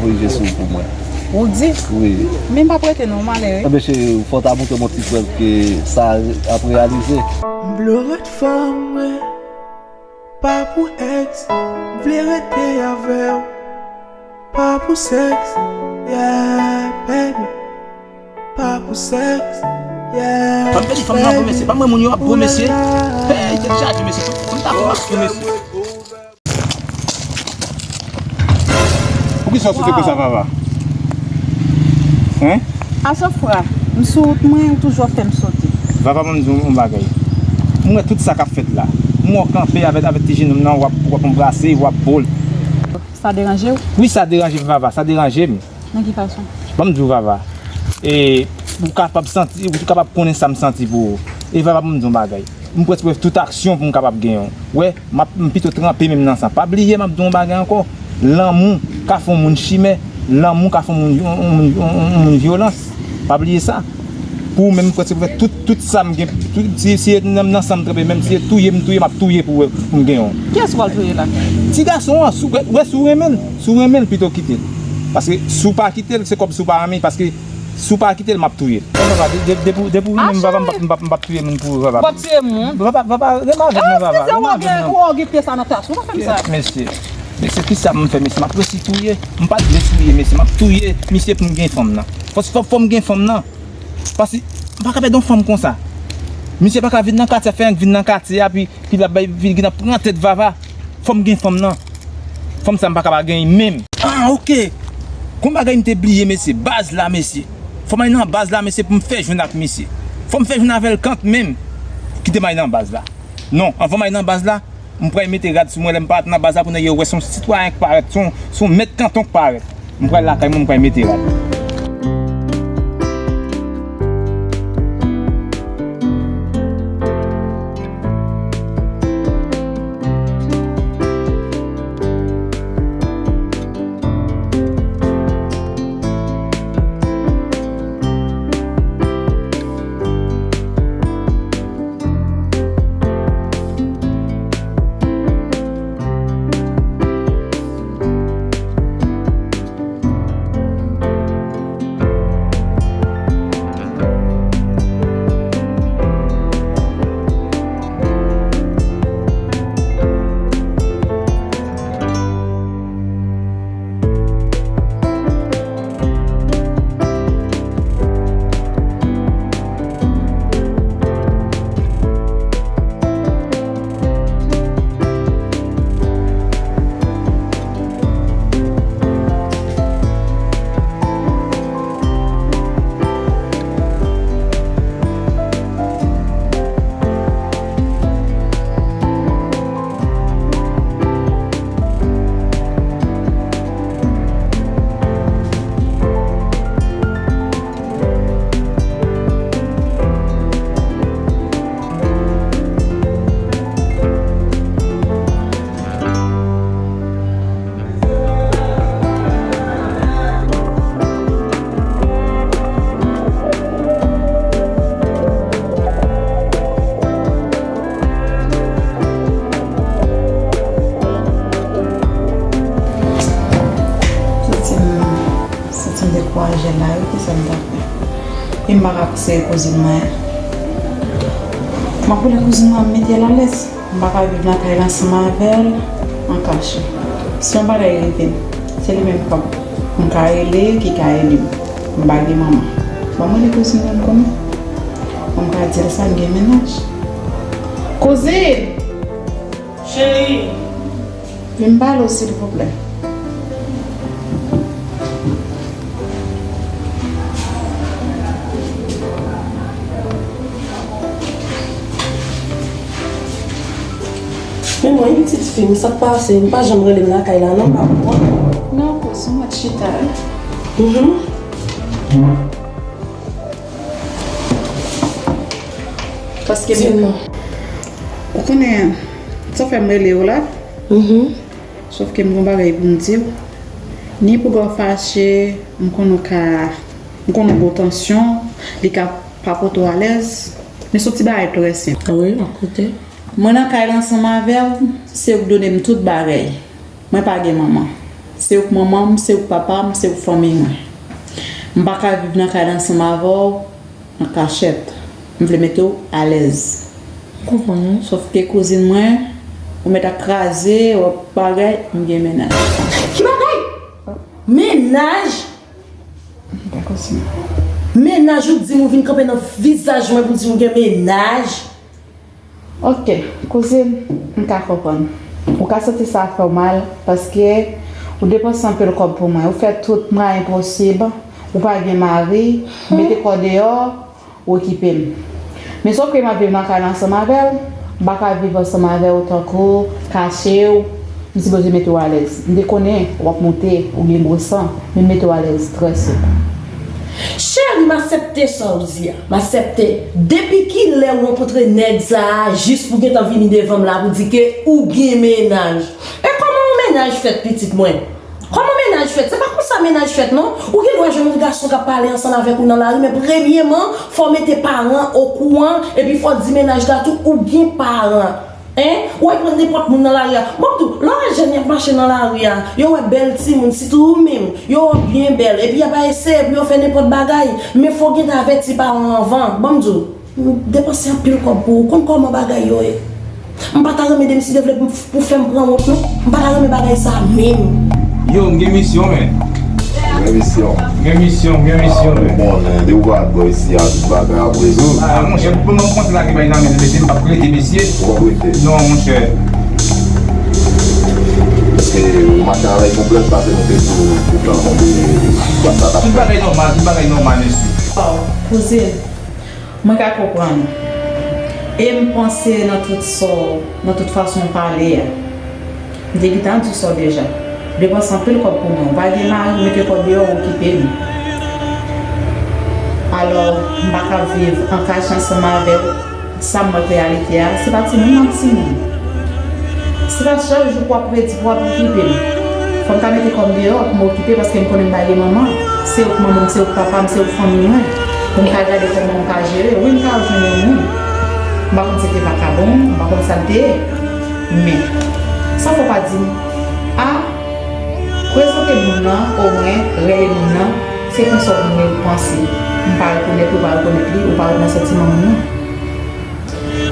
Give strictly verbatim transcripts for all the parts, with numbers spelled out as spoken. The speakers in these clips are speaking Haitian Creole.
Voye je sou ou pou mwen. Ou di? Wi. Men m p ap rete non, malere. Enben cheri, fò w ta montre m yon ti prèv ke sa ap reyalize. M vle w ret fanm mwen, pa pou ex, m vle rete avè w. Pa pou sèks, yeah, baby. Pa pou sèks, yeah. Ban m pèdi fanm nan, bon mesye. Ban mwen moun yo ap bon mesye. Hey, tèt chaje mesye. Tout fanm ta bon mesye. Poukisa w sote konsa, Vava? Hein? A chak fwa m sou wout mwen, ou toujou ap fè m sote. Vava, ban m di w yon bagay. M wè tout sa k ap fèt la. M wè w kanpe avèk, avèk ti jenòm nan, w ap, w ap anbrase, w ap bo l. Sa deranje w? Wi, sa deranje m, Vava, sa deranje m. Nan ki fason? Ban m di w, Vava. E, ou kapab santi, ou kapab konnen sa m santi pou ou. E, Vava, ban m di w yon bagay. M prèske wè tout aksyon pou m kapab genyen w. Wè, m ap, m pito tranpe menm nan sa. Pa bliye, m ap di w yon bagay ankò. Lanmou ka fè yon moun chimè. Lanmou ka fè yon moun, yon, yon, yon, yon, yon moun vyolans. Pa bliye sa. Pou ou menm, m prèske fè tout, tout sa m gen. Tout, si, si nan, nan san m tranpe, menm si se touye m touye, m ap touye pou, pou m genyen w. Kiyès ou pral touye la? Ti gason an, si w, wè, si w renmen l, si w renmen l, pito kite l. Paske si w pa kite l, se kòm si w pa renmen l, paske si w pa kite l, m ap touye l. Papa, de-, de-, depi, depi w renmen m, papa, m p ap, m p ap, m p ap touye moun pou ou, papa. W ap tiye moun? Papa, papa, renmen avèk mwen, papa, renmen avèk mwen. Ou kite sa nan tas ou, pa fè m sa. Mesye, mesye, kisa m fè, mesye? M ap resi touye. M pa t vle touye, mesye, m ap touye misye pou m gen fanm nan. Fò, fò, fò m gen fanm nan. Paske m pa ka pèdi yon fanm konsa. Misye pa ka vin nan katye a, fè ank vin nan katye a, pi, pi l ap bay, vin, vin ap pran tèt Vava. Fò m gen fanm nan. Fanm sa m pa ka pa genyen menm. Ah, ok. Gon bagay m te bliye, mesye. Baz la, mesye. Fò m al nan baz la, mesye, pou m fè jwenn ak misye. Fò m fè jwenn avè l kanmenm. Kite m al nan baz la. Non, anvan m al nan baz la, m pral mete rad sou mwen, lè m parèt nan baz la pou nèg yo wè se yon sitwayen k parèt, se yon, se yon mèt kanton k parèt. M pral lakay mwen, m pral mete rad. Santi m, santi m dekouraje la, wi, ki sa m ta fè? E m pa ka konseye kouzin mwen an. M ap rele kouzin mwen an, m mete l alèz. M pa ka viv nan kay la ansanm avè l an kache. Si yon bagay rive m, se li menm k ap, m ka rele, ki ka ede m. M pa gen manman. Ban m rele kouzin mwen konnen. Ban m ka di l sa, m gen mennaj. Kouzin! Cheri! Vin pale w, silvouplè. Men mwen, yon pitit fi m, sa k pase? M pa janm rele m lakay la, non, pa konprann. Non, kouz, ou mèt chita, wi. Mhm. Paske di m non. Ou konnen, sa fè m rele w la. Mhm. Sòf ke m gon bagay pou m di w. Ni pou w fache, m konn ou ka, m konn ou gon tansyon, li ka pa pote w alèz. Men se yon ti bagay trè senp. Wi, m ap koute. Mwen nan kay la ansanm avè w, se ou k done m tout bagay. Mwen pa gen manman. Se ou k manman m, se ou k papa m, se ou k fanmi mwen. M pa ka viv nan kay la ansanm avè w an kachèt. M vle mete w alèz. M konprann wi. Sòf ke kouzin mwen, ou mèt ap kraze, w ap bagay, m gen mennaj. Ki bagay? Mennaj? M pa kouzin. Mennaj, ou di m ou vin kanpe nan vizaj mwen pou di m ou gen mennaj? Ok, kouzin, m ka konprann. Ou ka santi sa fè w mal, paske ou depanse anpil kòb pou mwen. Ou fè tout mwayen posib. Ou pa gen mari, mete kò deyò, ou okipe m. Men sòf ke m ap viv nan kay la ansanm avè w, m pa ka viv ansanm avè w tankou kache w, m sipoze mete w alèz. M te konnen w ap moute, ou gen gwo san, men m mete w alèz trè senp. Cheri, m aksepte sa w di a. M aksepte. Depi kilè w rankontre nèg sa a jis pou gentan vini devan m la pou di ke ou gen mennaj? E kòman yon mennaj fèt, pitit mwen? Kòman mennaj fèt? Se pa konsa mennaj fèt, non. Ou gen dwa jwenn yon gason k ap pale ansanm avèk ou nan lari, men premyeman, fò w mete paran okouran, epi fò w di mennaj la tou, ou gen paran. Hein? Ou al pran nenpòt moun nan lari a. Bon, tou, lè w wè jèn y ap mache nan lari a, yo wè bèl timoun, sitou ou menm, yo wè w byen bèl, epi y ap eseye pou yo fè nenpòt bagay, men fò w gentan avèti paran anvan. Ban m di w, m depanse anpil kòb pou ou, konn kòman bagay yo ye. M pa ta renmen Demiside vle pou, pou fè m pran wont, non. M pa ta renmen bagay sa menm. Yo, m gen misyon, men. Gen misyon. Gen misyon, gen misyon, men. Bon, men, de ou pa bò isi a, tout bagay ap rezoud. Ah, monchè, pou mwen, m panse la gen bagay nan men, mesye, m p ap rete, mesye. Ou p ap rete? Non, monchè. Paske ou mache avèk yon blòd, pase nou te sou, sou tan tonbe, tout bagay nòmal, tout bagay nòmal, mesye. Bon, kouzin, mwen ka konprann. E m panse nan tout sa w, nan tout fason w pale a. M te gentan di w sa deja. Depanse anpil kòb pou mwen. Ou pa gen mari, mete kò deyò, okipe m. Alò, m pa ka viv an kache ansanm avè w. Sa m wè k reyalite a, se pa timoun m ap timoun. Se pa chak jou pou w ap redi pou w ap okipe m. Fò m ka mete kò m deyò pou m okipe paske m konnen m pa gen manman. Se ou k manman m, se ou k papa m, se ou k fanmi mwen. Pou m ka gade kòman m ka jere. Wi, m ka jwenn yon moun. M pa konn si se te vakabon, m pa konn sa l te ye. Men, sa fò pa di m, a, prezante moun nan, omwen, rele moun nan, se konsa w pou mwen panse. M pa rekonèt ou, pa rekonèt li, ou pa ret nan santiman moun nan.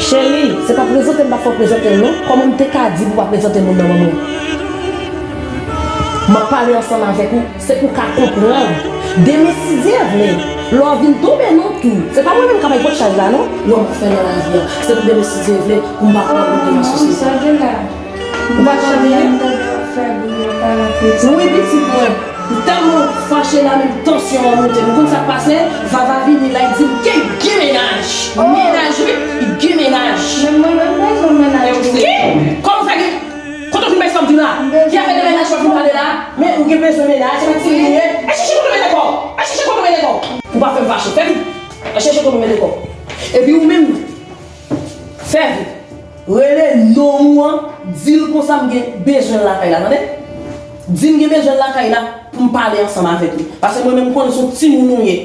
Cheri, se pa prezante m pa fè w prezante l non. Kòman m te ka di pou w pa prezante moun nan ban mwen? M ap pale ansanm avèk ou, se pou w ka konprann. Demen si Dye vle, lè w vin tonbe nou tou. Se pa mwen menm k ap bay pòt chaj la non. Non, m ap fè nan lavi a. Se pou demen si Dye vle, pou m pa pran moun nan sosyete. Ou pa tande? Wi, pitit mwen. M tèlman fache la, menm tansyon an monte. Nou konn sa k pase? Vava vini la, li di m ke l gen mennaj. Mennaj, wi, li gen mennaj. Men mwen menm bezwen mennaj. Ki? Kòman sa gen? Kote w vin bay sa w di la? Ki afè de mennaj w ap vin pale la? Men ou gen bezwen mennaj, se pa timoun ou ye. Al chèche kote w mete kò w. Al chèche kote w mete kò w. Ou pa fè m fache. Fè vit. Al chèche kote w mete kò w. Epi ou menm, fè vit. Rele nonm ou an, di l konsa m gen bezwen l lakay la, tande? Di m gen bezwen l lakay la pou m pale ansanm avèk li. Paske mwen menm m konnen se yon timoun ou ye.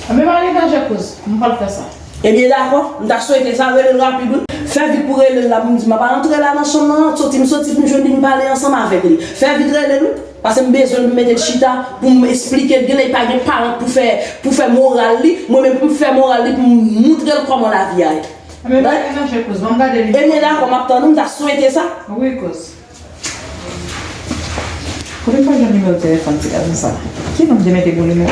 Enben pa gen danje kouz, m pral fè sa. Ebyen dakò, m ta swete sa, rele l rapid wi. Fè vit pou rele l la pou m di m ap antre la nan chanm nan, soti m soti pou m jwenn li m pale ansanm avèk li. Fè vit rele l wi. Paske m bezwen l pou m mete l chita, pou m esplike l, genlè li pa gen paran pou fè, pou fè moral li, mwen menm pou m fè moral li, pou m moutre l kòman lavi a ye. Enben pa gen danje kouz, ban m gade li. Ebyen dakò, m ap tann ou, m ta swete sa. Wi kouz. Kote m pral jwenn nimewo telefòn ti gason sa? Ki non m te mete pou li menm?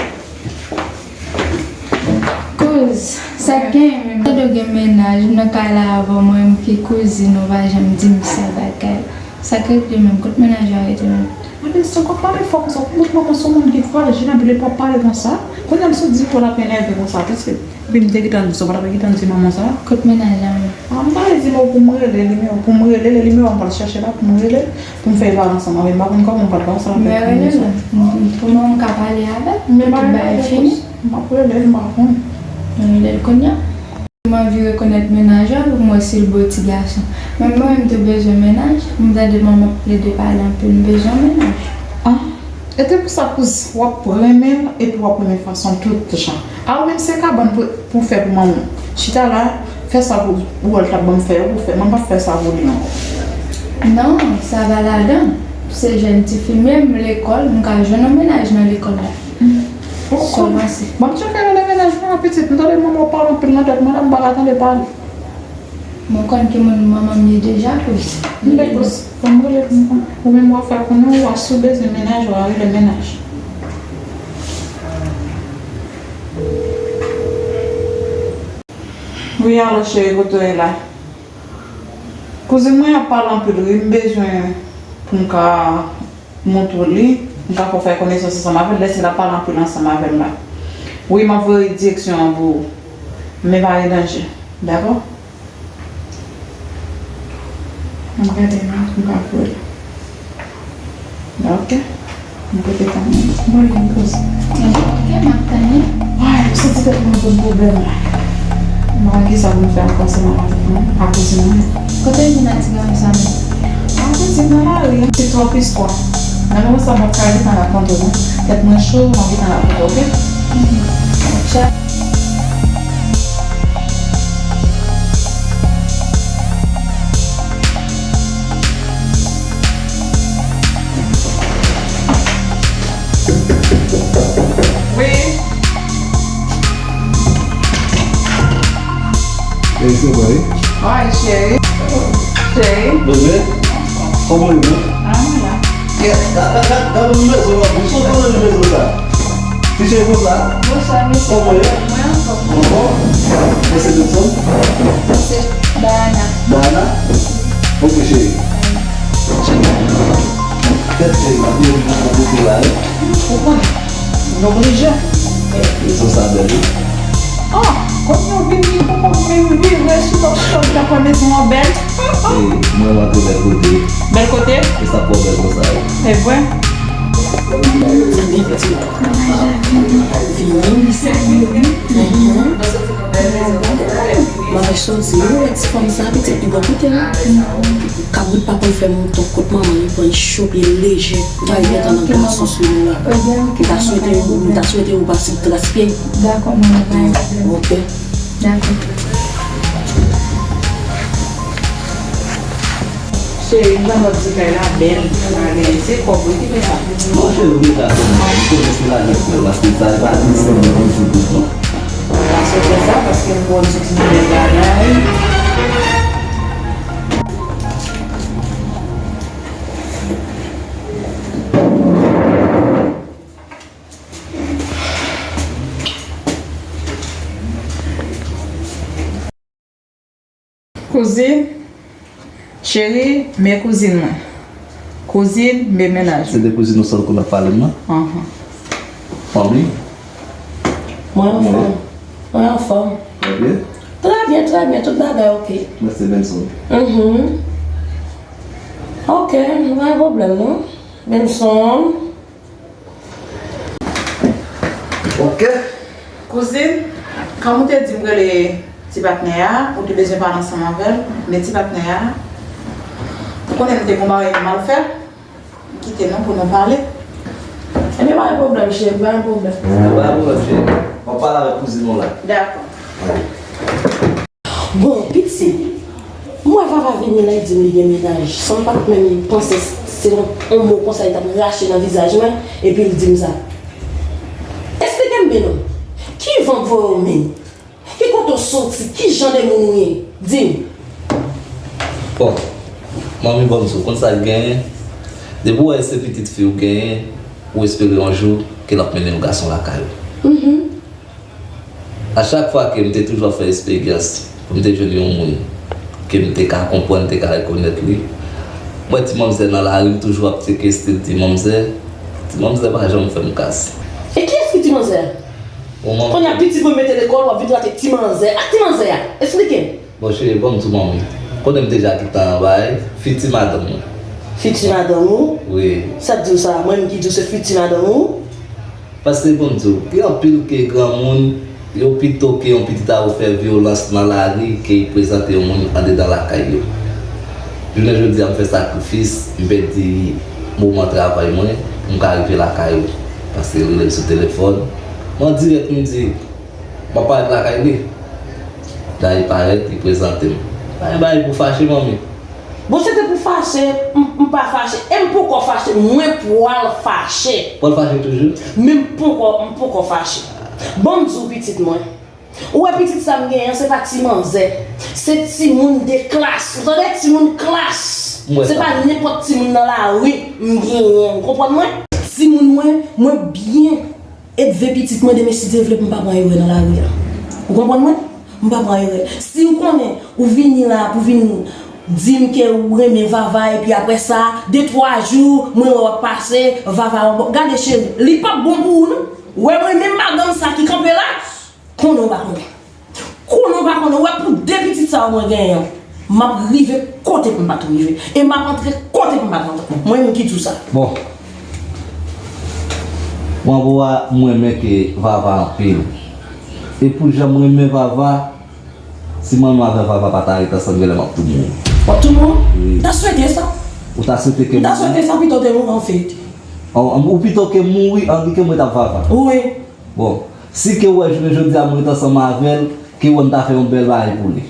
Kouz, sa k genyen menm? Kote w gen mennaj, m nan kay la avè w, mwen menm ki kouzin ou pa janm di m sa bagay. Sa k regle menm? Kot mennaj la rete menm? Mwen di, sa w ap pale fò konsa? Ou konprann konsa, yon moun ki vwale, Jina, bile pa pale konsa. Kounye a m sot di pou l ap enève konsa, paske epi m te gentan di sa, w pa t ap gentan di manman sa. Kot mennaj la menm? A, m pale di m pou m rele nimewo, pou m rele, le nimewo a m pral chèche la, pou m rele, pou m fè li pale ansanm avè m. M pa konn kòman m pral fè sa. Men rele l, pou mwen m ka pale avè l, men tout bagay fini. M ap rele l, m pa konn. Men rele l kounye a. M anvi rekonèt mennaj la pou m wè si l bo ti gason. Men mwen menm m te bezwen mennaj, m tande manman plede pale anpil, m bezwen mennaj. Ah, e te pou sa kouz w ap renmen l epi w ap renmen fason l tout jan. A ou menm se kabann pou, pou fè pou manman w. Chita la, fè sa pou ou wè l t ap ban m fè yo pou fè. Mwen m p ap fè sa pou li ankò. Non, sa va ladan. Se jèn tifi m ye, m lekòl, m ka jwenn yon mennaj nan lekòl la. Sèlman se. Ban m tcheke nan mennaj la, pitit, m tande manman w pale anpil nan tèt mwen la, m pa ka tande pale. Mwen konn ki moun manman m ye deja, wi. M te pous, ban m rele, m konn. Ou menm w ap fè konnen w a sou bezwen mennaj, w a rele mennaj. Wi, alo, cheri, kote w ye la? Kouzin mwen ap pale anpil, wi, m bezwen pou m ka montre w li, m ka fè w fè konesans ansanm avè l, lè se l ap pale anpil ansanm avè m la. Wi, m ap voye direksyon an pou ou. Men pa gen danje, dakò? M ap gade non, m ap voye l. Ok. M kote tann ou. Bon, li kouz. Ok, m ap tann li. Ay, m santi tèt mwen konn pwoblèm la. M pa konn kisa pou m fè ankò, se mwen avèk mwen, akoz mwen. Kote w vin ak ti gason sa menm? An pitit nan lari, se twòp istwa. Nan moman sa, m ap ka gentan rakonte w non. Tèt mwen cho, m ap gentan rakonte w, ok? Tchao. Wi. Ey, se mwen wi. Ay, cheri. Cheri. Bebe, kòman w ye, man? Ah, mwen la. Gad, gad, gad, gad yon nimezo w ap di. Sou konnen nimezo sa? Ti cheri konsa? Bonswa, mesye. Kòman w ye? Mwen anfòm. Anfòm? Mesye Johnson? Mesye Dayana. Dayana? Ok, cheri. Tèt cheri, m ap vin pou kote la, wi. Ou konnen. M oblije. Mezon sa bèl, wi. Ah, kote w vin, li poko menm vire sou tòp tòp, dakò, mezon an bèl. E, mwen rantre bèl kote. Bèl kote? E sa fò bèl konsa, wi. E vre? Vini, vini. Mwen soti yon ti fanm sa, pitit li bò kote la. Kabrit pa konn fè mouton kot manman li pran cho pye leje. Gade gentan nan gason sou nou la. M ta swete ou, m ta swete ou pase tras pye. Dakò, manman, pa gen pwoblèm. Ok. Dakò. Cheri, m tande w ap di kay la bèl, bagay, se kòb wi ki fè sa. Bon, cheri, ou gen ka sèlman, ou konnen se lajan k fè l, paske sa e pa ti sèlman pou sou tout non. Pa sot fè sa, paske m wè w di ki bèl bagay. Kouzin, cheri, men kouzin mwen. Kouzin, men mennaj mwen. Se de kouzin ou sèl kounye ap pale m nan? Anhan. Fanmi? Mwen anfòm. Mwen anfòm. Trè byen? Trè byen, trè byen, tout bagay ok. Mwen se Benson. Mhm. Ok, nou pa gen pwoblèm non. Benson. Ok. Kouzin, kòm ou te di m rele ti patnè a, ou te bezwen pale ansanm avè l, men ti patnè a, ou konnen m te gon bagay m al fè, m kite nou pou nou pale. Ebyen, pa gen pwoblèm, cheri, pa gen pwoblèm. Pa gen pwoblèm, cheri. M ap pale avèk kouzin ou la. Dakò. Bon, pitit, m wè Vava vini la, li di m li gen mennaj. San m pa t menm panse se yon, yon mo konsa li t ap rache nan vizaj mwen, epi l di m sa. Esplike m byen non. Ki van k voye w menm? Ki kote w soti? Ki jan de moun ou ye? Di m. Bon, manmi, ban m di w, konn sa k genyen? Depi w wè se pitit fi w genyen, ou espere yon jou ke l ap mennen yon gason lakay ou. Mhm. A chak fwa ke m te toujou ap fè esperyans pou m te jwenn yon moun ke m te ka konprann, te ka rekonèt li, m wè ti manmzè nan lari, m toujou ap tcheke estil ti manmzè. Ti manmzè pa janm fè m kas. E kiyès ki ti manzè a? Yon manm. Kounye a pitit mwen mete lekòl, w ap vin trete ti manzè. Ak ti manzè a? Esplike m. Bon, cheri, ban m di w manmi. Konnen m deja gentan bay fiti madanm mwen. Fiti madanm ou? Wi. Sa k di w sa? Mwen menm ki di w se fiti madanm ou? Paske bon m di w, gen anpil ke granmoun, yo pito ke yon pitit a yo fè vyolans nan lari ke y prezante yon moun andedan lakay yo. Jounen jodi a, m fè sakrifis, m pèdi moman travay mwen pou m ka rive lakay ou. Paske l rele m sou telefòn. Mwen dirèk m di, m ap parèt lakay li. Dayè parèt, li prezante m. Pa gen bagay pou fache, manmi. Bon, se te pou fache, m, m pa fache. E m poko fache, mwen pral fache. Pral fache toujou? Men m poko, m poko fache. Bon, m di w pitit mwen. Ou wè pitit sa m genyen an, se pa ti manzè. Se timoun de klas. Ou tande? Timoun klas. Se pa nenpòt timoun nan lari m genyen. Ou konprann mwen? Timoun mwen, mwen byen edve pitit mwen, demen si Dye vle pou m pa pran erè nan lari a. Ou konprann mwen? M pa pran erè. Si w konnen ou vini la pou vin di m ke ou renmen Vava epi apre sa, de twa jou, mwen wè w ap pase, Vava yon bò. Gade cheri, li p ap bon pou ou non. Wè mwen menm madanm sa ki kanpe la, konnen w pa konnen. Konnen w pa konnen, w wè pou de pitit sa yo mwen genyen an, m ap rive kote pou m pa t rive. E m ap antre kote pou m pa t antre. Mwen menm ki di w sa. Bon. Mwen pou a, mwen renmen ke Vava anpil. E pou jan mwen renmen Vava, si mwen menm avè Vava pa ta ret ansanm, genlè m ap tou mouri. W ap tou mouri? Wi. M ta swete sa. Ou ta swete ke m ta swete sa pito te mouri anfet. Ou, ou pito ke mouri anvi ke m ret ap Vava? Wi. Bon, si ke w wè jounen jodi a mwen ret ansanm avè l, ke w wè m ta fè yon bèl bagay pou li.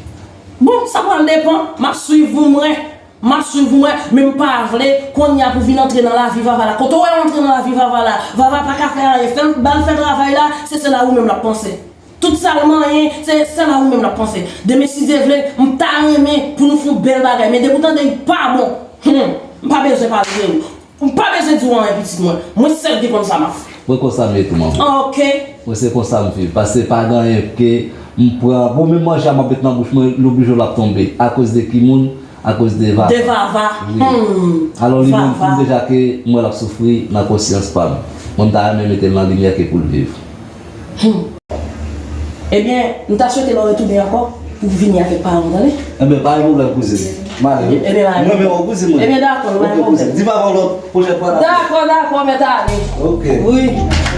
Bon, sa pral depann. M ap swiv ou mwen. M ap swiv ou mwen. Men m pa vle kounye a pou vin antre nan lavi Vava la. Kote w wè w antre nan lavi Vava la, Vava pa ka fè anyen. Fè l, ba l fè travay la, se sèl a ou menm l ap panse. Tout sa l manyen, se sèl a ou menm l ap panse. Demen si Dye vle, m ta renmen pou nou fè yon bèl bagay. Men depi w tande l pa bon, hmm, m pa bezwen pale de ou. M pa bezwen di w anyen pitit mwen. Mwen sèl ki konn sa m ap fè. Mwen konsa m ye tou manman. Oke. Mwen se konsa m viv. Paske pa gen anyen ke m pran. Bon, menm manje a m ap met nan bouch mwen, l oblije l ap tonbe. Akoz de ki moun? Akoz de Vava. De Vava. Wi. Hmm. Alò li menm tou deja ke m wè l ap soufri nan konsyans pa m. Mwen m ta renmen mete l nan limyè ke pou l viv. Hmm. Ebyen, m ta swete lè w retounen ankò pou w vini avèk paran w, tande? Ebyen, pa gen pwoblèm, kouzin. M ale wi. Ebyen, m ale. Mwen menm, kouzin mwen. Ebyen, dakò, pa gen pwoblèm. Oke, kouzin. Di Vava yon lòt pwochèn fwa n ap. Dakò, dakò, mèt ale. Oke. Wi.